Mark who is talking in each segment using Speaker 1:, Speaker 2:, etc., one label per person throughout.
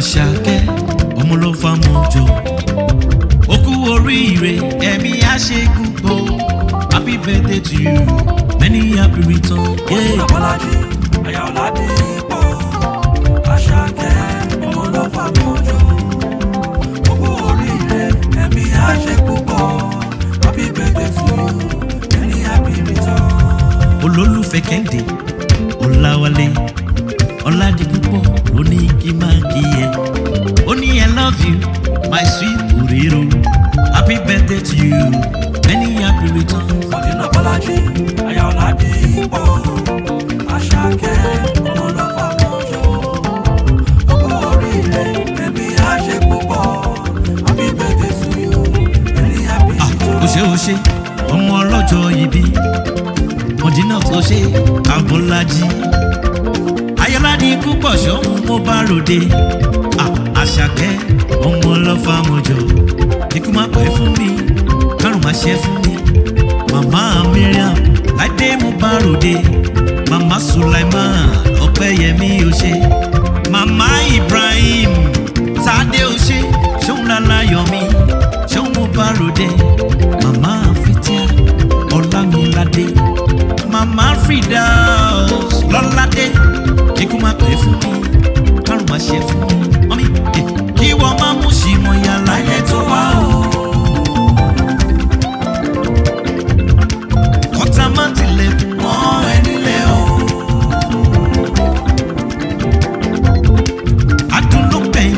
Speaker 1: Àṣàkẹ́ ọmọ ló fa mọ́jọ. Ó kú oríire, ẹ̀mí àṣekúgbò. Happy birthday to you, many happy returns. Yeah.
Speaker 2: Bọ́lájí, aya Ọládìpọ̀, Àṣàkẹ́, ọmọ Ọlọ́fà mọ́jọ. Ó kú oríire, ẹ̀mí á ṣe púpọ̀. Happy birthday to you, many happy returns.
Speaker 1: Olólùfẹ́ Kẹ́hìndé Ọláwálé Ọládipúpọ̀ ló ní kí máa kí ẹ. Ó ní, "I love you, my sweet potato. Happy birthday to you, many happy returns."
Speaker 2: Mọ̀dínà Bọ́lájí, aya Ọládìpọ̀, Àṣàkẹ́, ọmọ Ọlọ́fà mọ́jọ. Ó kú oríire, ẹ̀mí á ṣe púpọ̀. Happy birthday to you, many happy
Speaker 1: Ah,
Speaker 2: returns.
Speaker 1: ó ṣe, ó ṣe, ọmọ ọlọ́jọ́ ìbí Mọ̀dínà tó ṣe Abọ́lájí Ayọ̀ládì púpọ̀ ṣọ́hún mo bá ròde. Ah, Àṣàkẹ́ ọmọ ọlọ́fà mọ̀jọ, ikú má pẹ́ fún mi, kárùn má ṣe fún mi. Màmá Miriam Láìdé mo bá ròde, màmá Sulaiman Ọpẹ́yẹmí, ó ṣe, màmá Ibrahim Tádé, ó ṣe, ṣóun láláyọ̀ mi, ṣóun mo bá ròde, màmá Fitia Ọlámiládé, màmá Frida Lọ́ládé, kíkú má pẹ́ fún mi, kárùn má ṣe fún mi, mọ́mí kí wọ́n má mú sí mọ́ yàrá
Speaker 2: Láyé tó wá o.
Speaker 1: Kọ́tà má tilẹ̀kùn mọ́
Speaker 2: Mọ́ ẹ nílé o.
Speaker 1: Adùn ló gbẹ̀yìn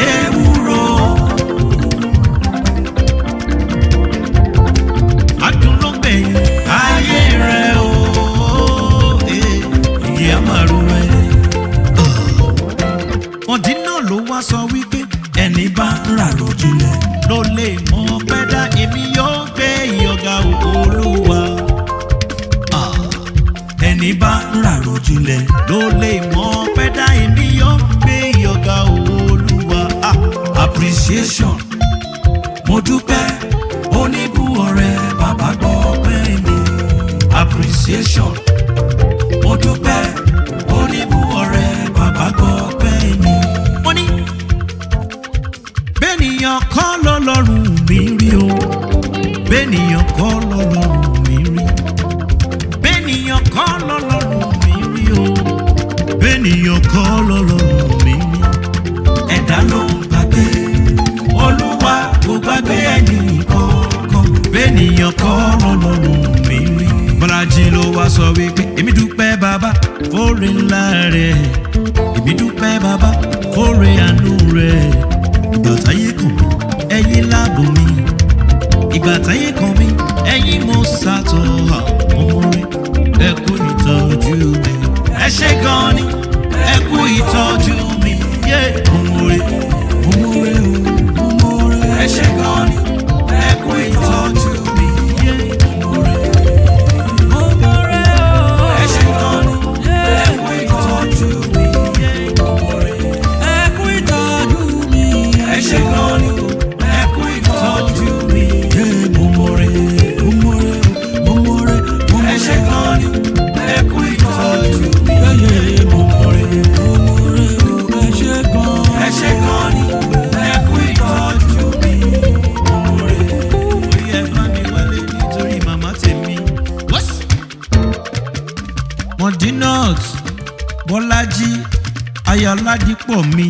Speaker 1: ewúro. Adùn ló gbẹ̀yìn ayé rẹ̀ o. Ìyá màrú ẹ̀. Mọ̀dínà ló wá sọ wípé ẹni bá
Speaker 2: Ń ràrò jinlẹ̀.
Speaker 1: ló lè mọ pẹ́ dá, èmi yóò gbé ìyọ̀gá Olúwa. Ah, ẹni bá
Speaker 2: Ń ràrò jinlẹ̀.
Speaker 1: ló lè mọ pẹ́ dá, èmi yóò gbé ìyọ̀gá Olúwa. Ah,
Speaker 2: Appreciation. Mo dúpẹ́ oníbù ọ̀rẹ́, bàbá gbọ́ ọpẹ́ mi. Appreciation. Mo dúpẹ́ oníbù ọ̀rẹ́, bàbá gbọ́ ọpẹ́ mi.
Speaker 1: Mo ní bẹ́ẹ̀nìyàn kọ́ lọ́lọ́run mi rí o, bẹ́ẹ̀nìyàn kọ́ lọ́lọ́run mi rí, bẹ́ẹ̀nìyàn kọ́ lọ́lọ́run mi rí o, bẹ́ẹ̀nìyàn kọ́ lọ́lọ́run mi rí.
Speaker 2: Ẹ̀dá ló ń gbàgbé, Olúwa kò gbàgbé ẹnì kọ̀ọ̀kan.
Speaker 1: Bẹ́ẹ̀nìyàn kọ́ lọ́lọ́run mi rí. Bọ́lájí ló wá sọ wípé, "Èmi dúpẹ́ bàbá fóore ńlá rẹ̀, èmi dúpẹ́ bàbá fóore àánú rẹ̀. Ìgbà táyé kàn mí, ẹ̀yin láàbò mi. Ìgbà táyé kàn mí, ẹ̀yin mo sàtọ̀ ọmọ rẹ̀. Ẹ kú ìtọ́jú mi. Ẹ ṣé gan ni, ẹ kú ìtọ́jú mi." Yé, ọmọ rẹ̀.
Speaker 2: Mo mọ̀rẹ́ o, mo mọ̀rẹ́. Ẹ ṣé gan ni, ẹ kú ìtọ́jú mi.
Speaker 1: Yé,
Speaker 2: Mo mọ̀rẹ́. Mo mọ̀rẹ́ o. Ẹ ṣé gan ni, ẹ kú ìtọ́jú mi. Mo mọ̀rẹ́. Ẹ kú ìtọ́jú mi. Ẹ ṣé gan ni, ẹ kú ìtọ́jú mi. Mo mọ̀rẹ́, mo mọ̀rẹ́, mo mọ̀rẹ́. Ẹ ṣé gan ni, ẹ kú ìtọ́jú mi. Mo mọ̀rẹ́, mo mọ̀rẹ́ o. Ẹ ṣé gan. Ẹ ṣé gan ni, ẹ kú ìtọ́jú mi. Mo mọ̀rẹ́.
Speaker 1: Orí ẹ bá mi wálé nítorí màmá tèmi. Mọ̀dínọ́t Bọ́lájí Ayọ̀ládìpọ̀ mi,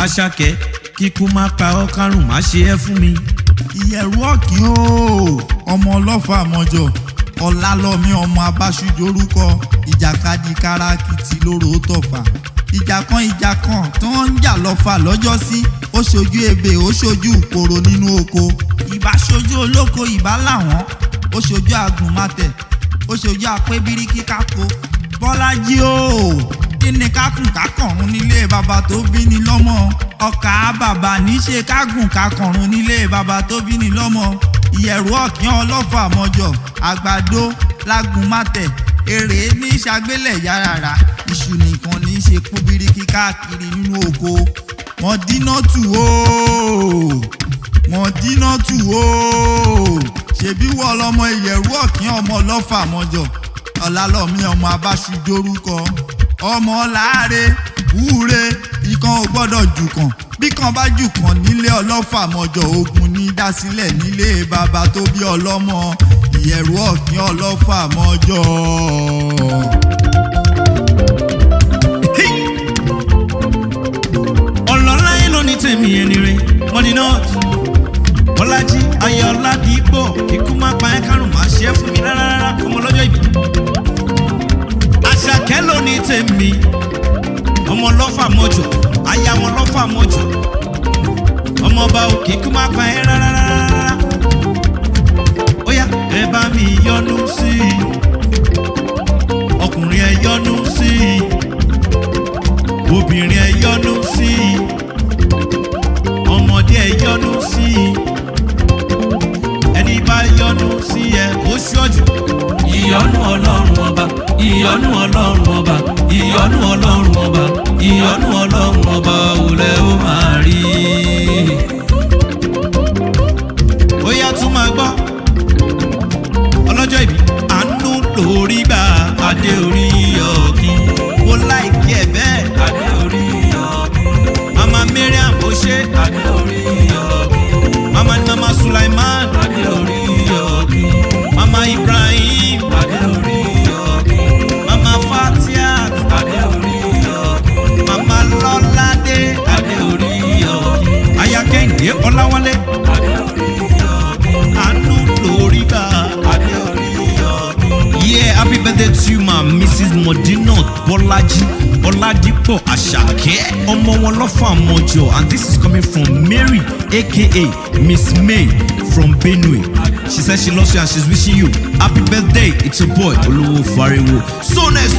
Speaker 1: Àṣàkẹ́, kíkú má pa ọ́, kárùn má ṣe é fún mi.
Speaker 3: Ìyẹ̀rú ọ̀kín o, ọmọ ọlọ́fà mọ́jọ, Ọ̀làlọ́mí ọmọ abáṣujorúkọ, ìjàkadì kárákìtì lóró tọ̀fà, ìjà kan, ìjà kan tí wọ́n ń jà lọ́fà lọ́jọ́sí. Ó ṣojú ebè, ó ṣojú ìkoro nínú oko, ìbá ṣojú olóko, ìbá làwọn, ó ṣojú àgùnmátẹ̀, ó ṣojú àpébíríkì kákó. Bọ́lájí o, kí ni kákùn kákọ̀run nílé bàbá tó bí ni lọ́mọ? Ọkà bàbá níṣe kágùn kákọ̀run nílé bàbá tó bí ni lọ́mọ. Ìyẹ̀rù ọ̀kín ọlọ́fà mọ́jọ, àgbàdo lágùnmátẹ̀, èrè ní ṣàgbélẹ̀ yàrá, iṣu nìkan ní í ṣe kúbíríkì káàkiri nínú oko. Mọ̀dínà tù ó, Mọ̀dínà tù ó, ṣèbí wọ́ lọmọ ìyẹ̀rú ọ̀kín, ọmọ ọlọ́fà mọ́jọ, Ọ̀làlọ́mí ọmọ abáṣujórúkọ, ọmọ láàrẹ wúre. Ìkan ò gbọ́dọ̀ jù kàn. Bí kan bá jù kàn nílé Ọlọ́fà Mọ́jọ, ogun ní dásílẹ̀ nílé bàbá tó bí ọlọ́mọ. Ìyẹ̀rù Ọ̀kín Ọlọ́fà Mọ́jọ.
Speaker 1: Ọlọ́lá yín ló ní tèmi ẹni rẹ̀ Mọ̀dínà Bọ́lájí Ayọ̀ọ́lá Dípò, kíkú má pa ẹ́, kárùn má ṣe é fún mi rárá rárá. Ọmọ lọ́jọ́ ìbí Àṣàkẹ́ ló ní tèmi, ọmọ Ọlọ́fà Mọ́jọ, aya wọn lọ́fà Mọ́jọ, ọmọọba ò, kíkú má pa ẹ́ rárá rárá. Ó yá, ẹ bá mi yọ́nú sí i. Ọkùnrin, ẹ yọ́nú sí i. Obìnrin, ẹ yọ́nú sí i. Ọmọdé, ẹ yọ́nú sí i. Ẹni bá yọ́nú sí ẹ, ó ṣọ́jú.
Speaker 2: Ìyọ́nú Ọlọ́run Ọba, ìyọ́nú Ọlọ́run Ọba, ìyọ́nú Ọlọ́run Ọba, ìyọ́nú Ọlọ́run Ọba òlẹ̀ ó máa rí.
Speaker 1: Ó yá, tún máa gbọ́, ọlọ́jọ́ ìbí, àánú lórí gbà.
Speaker 2: Adé orí ọ̀kín.
Speaker 1: Mo like ẹ̀ bẹ́ẹ̀.
Speaker 2: Adé orí ọ̀kín.
Speaker 1: Mama Mariam, ó ṣe.
Speaker 2: Adé orí ọ̀kín.
Speaker 1: Mama ni mama Sulaiman.
Speaker 2: Adé orí ọ̀kín.
Speaker 1: Mama Ibrahim.
Speaker 2: Adé orí ọ̀kín.
Speaker 1: Mama Fatiat.
Speaker 2: Adé orí ọ̀kín.
Speaker 1: Mama Lọ́ládé.
Speaker 2: Adé orí ọ̀kín.
Speaker 1: Aya Kẹ́hìndé Ọláwálé.
Speaker 2: Adé orí ọ̀kín.
Speaker 1: Àánú lórí gbà.
Speaker 2: Adé orí ọ̀kín.
Speaker 1: Yeah, happy birthday to you, ma, Mrs. Modinat Bolaji Oladipo Asake. Ọmọ wọn lọ́fà Mọ́jọ, and this is coming from Mary, aka Miss May from Benue. She says she loves you and she's wishing you happy birthday. It's your boy, Olówó Fariwo. So next.